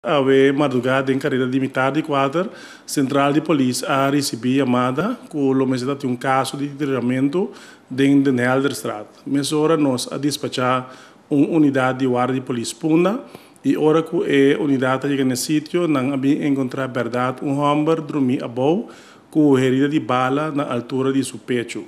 Awe mardugá den kareda di mitar di kuater, sentral di polis a risibí yamada ku lo mester ta tin un kaso di tiramentu den Den Helderstraat. Mesora nos a despachá un unidat di warda di polis Punda i ora ku e unidat a yega na e sitio nan a bin enkontrá bèrdat un hòmber drumí abou ku herida di bala na altura di su pechu.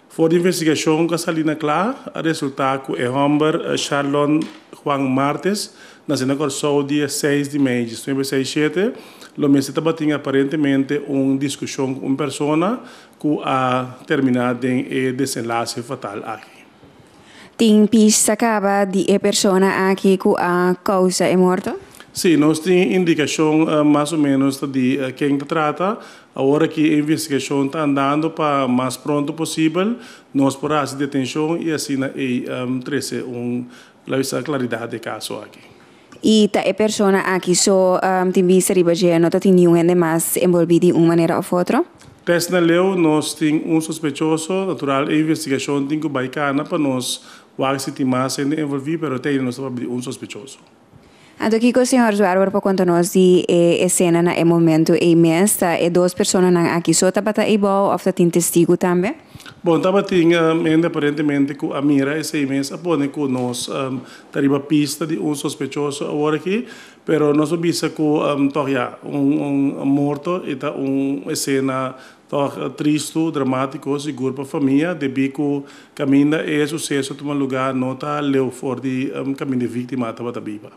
For di investigashon ku a sali na kla, a resultá ku e hòmber Sharlon Juan Martes, nasé na Kòrsou dia 6 di mei 1967, lo mester tabatin aparentemente un diskushon ku un persona ku a terminá den e desenlase fatal aki. Tin pista kaba di e persona aki ku a kousa e morto? Sí, nos tin indikashon mas o ménos di ken ta trata. Awor ku e investigashon ta andando, pa mas pronto posibel nos por hasi detenshon i asina trese un klaridat di e kaso aki. I ta e persona aki so tin bista riba dje, no tin ningun hende mas envolví di un manera òf otro? Te asina leu nos tin un sospechoso. Natural, e investigashon tin ku bai kana pa nos wak si tin mas hende envolví, pero te nos ta un sospechoso. Anto kiko señor Zwerwer por konta nos di e esena na e momento ei mes? Ta e dos personanan aki so tabata eibou òf tin testigu tambe? Bon, tabatin hende aparentemente ku a mira esei mes a pone ku nos ta riba pista di un sospechoso awor aki, pero nos a bisa ku toch ja, un morto ta un esena toch tristu, dramátiko, sigur pa famia, debí ku kaminda e suseso a tuma lugá no ta leu for di kaminda e víktima tabata biba.